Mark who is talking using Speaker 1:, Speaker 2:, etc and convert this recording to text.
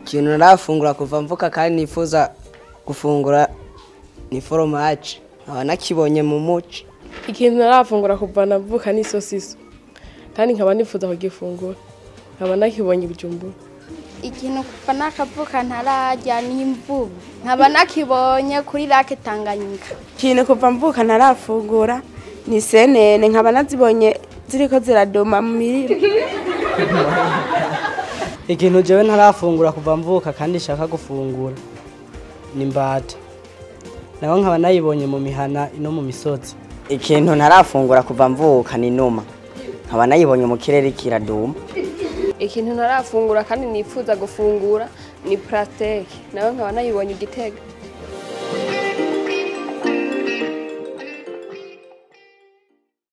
Speaker 1: Ikintu narafungura kuva mvuka kandi nifuza gufungura ni foromaje, nkaba nakibonye mu muci.
Speaker 2: Ikintu narafungura kuva navuka ni isosiso, kandi nkaba nifuza kugifungura, nkaba nakibonye Bujumbura.
Speaker 3: Ikintu kuva nakavuka ntararya ni imvubu, nkaba nakibonye kuri Lake Tanganyika.
Speaker 4: Ikintu kuva mvuka ntarafungura ni senene, nkaba nazibonye ziriko ziradoma mu mirima.
Speaker 5: Ikintu jewe ntarafungura kuva mvuka kandi nshaka gufungura ni imbata, naho nkaba nayibonye mu mihana no mu misozi.
Speaker 6: Ikintu ntarafungura kuva mvuka ni inuma, nkaba nayibonye mu kirere kiraduma.
Speaker 7: Ikintu ntarafungura kandi nifuza gufungura ni plastique, nawe nkaba nayibonye Igitega.